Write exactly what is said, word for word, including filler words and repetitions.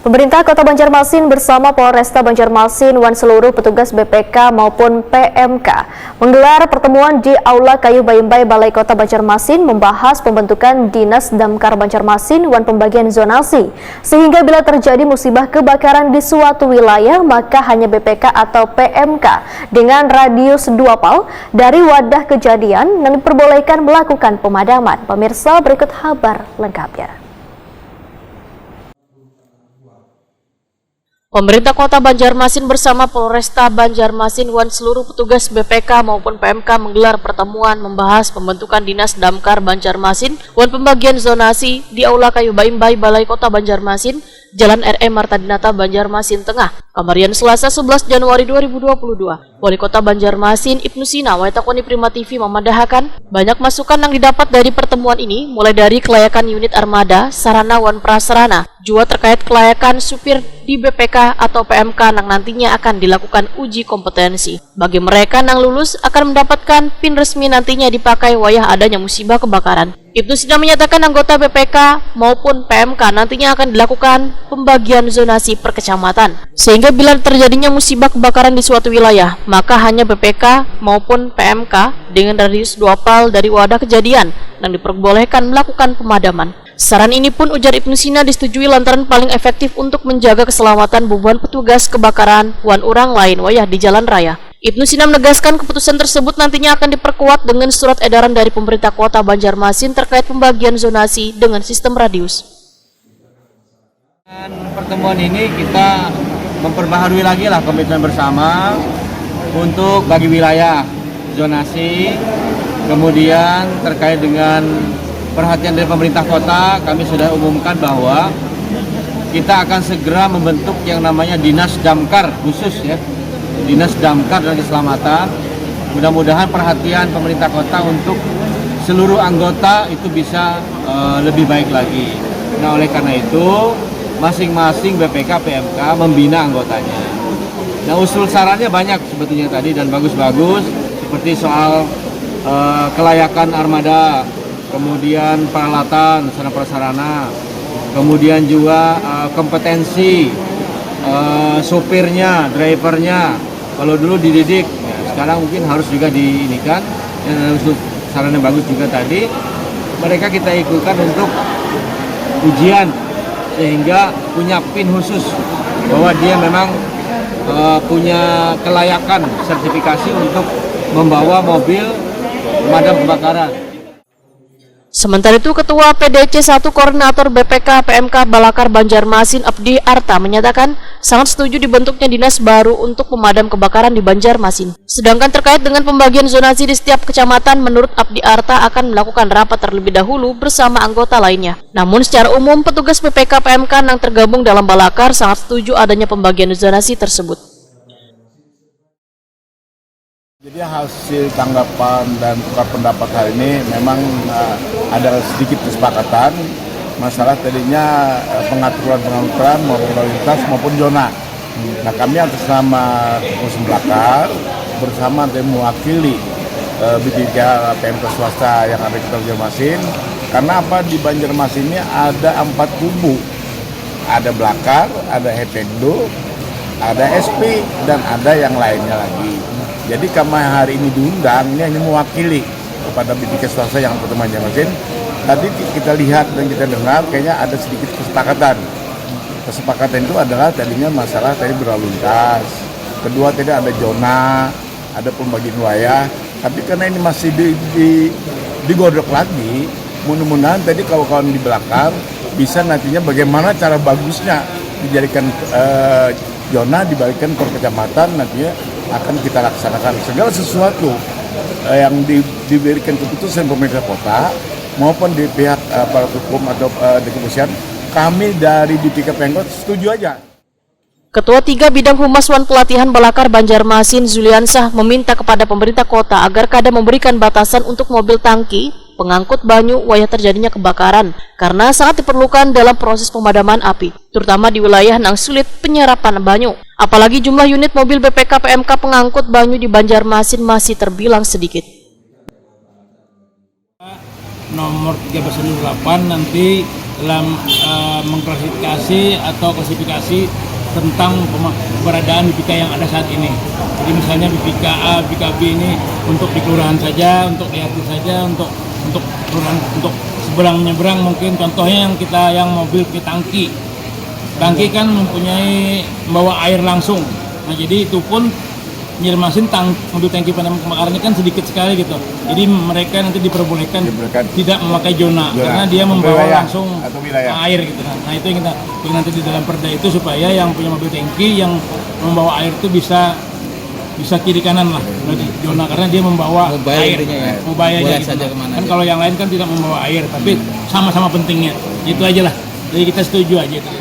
Pemerintah Kota Banjarmasin bersama Polresta Banjarmasin wan seluruh petugas B P K maupun P M K menggelar pertemuan di Aula Kayu Baimbai, Balai Kota Banjarmasin, membahas pembentukan Dinas Damkar Banjarmasin wan pembagian zonasi, sehingga bila terjadi musibah kebakaran di suatu wilayah, maka hanya B P K atau P M K dengan radius dua pal dari wadah kejadian yang diperbolehkan melakukan pemadaman. Pemirsa, berikut habar lengkapnya. Pemerintah Kota Banjarmasin bersama Polresta Banjarmasin wan seluruh petugas B P K maupun P M K menggelar pertemuan membahas pembentukan Dinas Damkar Banjarmasin wan pembagian zonasi di Aula Kayu Baimbai, Balai Kota Banjarmasin, Jalan R M Marta Dinata, Banjarmasin Tengah, kamarian Selasa, sebelas Januari dua ribu dua puluh dua. Wali Kota Banjarmasin, Ibnu Sina, wayatakuni Prima T V mamadahakan, banyak masukan nang didapat dari pertemuan ini, mulai dari kelayakan unit armada, sarana wan prasarana, jua terkait kelayakan supir di B P K atau P M K nang nantinya akan dilakukan uji kompetensi. Bagi mereka nang lulus akan mendapatkan pin resmi nantinya dipakai wayah adanya musibah kebakaran. Ibnu Sina menyatakan anggota B P K maupun P M K nantinya akan dilakukan pembagian zonasi per kecamatan. Sehingga bila terjadinya musibah kebakaran di suatu wilayah, maka hanya B P K maupun P M K dengan radius dua pal dari wadah kejadian yang diperbolehkan melakukan pemadaman. Saran ini pun, ujar Ibnu Sina, disetujui lantaran paling efektif untuk menjaga keselamatan bubuhan petugas kebakaran wan urang lain wayah di jalan raya. Ibnu Sina menegaskan keputusan tersebut nantinya akan diperkuat dengan surat edaran dari pemerintah Kota Banjarmasin terkait pembagian zonasi dengan sistem radius. Dan pertemuan ini kita memperbaharui lagi lah komitmen bersama untuk bagi wilayah zonasi, kemudian terkait dengan perhatian dari pemerintah kota, kami sudah umumkan bahwa kita akan segera membentuk yang namanya Dinas Damkar khusus, ya, Dinas Damkar dan Keselamatan. Mudah-mudahan perhatian pemerintah kota untuk seluruh anggota itu bisa, eh, lebih baik lagi. Nah, oleh karena itu, masing-masing B P K P M K membina anggotanya. Nah, usul sarannya banyak sebetulnya tadi dan bagus-bagus, seperti soal, eh, kelayakan armada, kemudian peralatan, sarana prasarana, kemudian juga, eh, kompetensi, eh, sopirnya, drivernya. Kalau dulu dididik, ya, sekarang mungkin harus juga diinikan, dan harus sarana bagus juga tadi. Mereka kita ikutkan untuk ujian, sehingga punya pin khusus bahwa dia memang, eh, punya kelayakan sertifikasi untuk membawa mobil pemadam kebakaran. Sementara itu, Ketua P D C satu Koordinator B P K P M K Balakar Banjarmasin, Abdi Arta, menyatakan sangat setuju dibentuknya dinas baru untuk pemadam kebakaran di Banjarmasin. Sedangkan terkait dengan pembagian zonasi di setiap kecamatan, menurut Abdi Arta akan melakukan rapat terlebih dahulu bersama anggota lainnya. Namun secara umum, petugas B P K P M K yang tergabung dalam Balakar sangat setuju adanya pembagian zonasi tersebut. Jadi hasil tanggapan dan tukar pendapat hari ini memang, eh, ada sedikit kesepakatan masalah tadinya, eh, pengaturan-pengaturan maupun lalu lintas maupun zona. Nah, kami atas nama Hukum Belakar bersama dan mewakili, eh, B P K P M K swasta yang ada di Kota Banjarmasin. Karena apa, di Banjarmasin ini ada empat kubu. Ada Belakar, ada Hetendo, ada S P, dan ada yang lainnya lagi. Jadi kami hari ini diundang, ini hanya mewakili kepada B P K swasta yang ada di Kota Banjarmasin. Tadi ki-, kita lihat dan kita dengar, kayaknya ada sedikit kesepakatan. Kesepakatan itu adalah tadinya masalah tadi berlalu lintas. Kedua, tadi ada zona, ada pembagian wilayah. Tapi karena ini masih di, di, digodok lagi, mudah-mudahan tadi kawan-kawan di Belakar bisa nantinya bagaimana cara bagusnya dijadikan, eh, zona, dibalikan per kecamatan, nantinya akan kita laksanakan. Segala sesuatu, eh, yang di-, diberikan keputusan pemerintah kota maupun di pihak, eh, aparat hukum atau, eh, di kepolisian, kami dari B P K P M K setuju aja. Ketua tiga Bidang Humas wan Pelatihan Balakar Banjarmasin, Zuliansah, meminta kepada pemerintah kota agar kada memberikan batasan untuk mobil tangki pengangkut banyu wayah terjadinya kebakaran, karena sangat diperlukan dalam proses pemadaman api, terutama di wilayah nang sulit penyerapan banyu. Apalagi jumlah unit mobil B P K P M K pengangkut banyu di Banjarmasin masih terbilang sedikit. Nomor tiga belas delapan nanti dalam uh, mengklasifikasi atau klasifikasi tentang keberadaan B P K yang ada saat ini. Jadi misalnya B P K A, B P K B ini untuk di kelurahan saja, untuk di R T saja, untuk untuk kelurahan, untuk seberang menyeberang mungkin, contohnya yang kita yang mobil punya tangki. Tangki kan mempunyai membawa air langsung. Nah, jadi itu pun nyirmasin tang mobil tangki pemadam kebakaran ini kan sedikit sekali gitu. Jadi mereka nanti diperbolehkan tidak memakai zona karena dia membawa langsung air gitu kan. Nah, itu yang kita nanti di dalam perda itu supaya yang punya mobil tangki yang membawa air itu bisa bisa kiri kanan lah dari zona karena dia membawa mobile air. Intinya ya. Mobile aja gitu. Kan kalau yang lain kan tidak membawa air tapi sama-sama pentingnya. Itu aja lah. Jadi kita setuju aja itu.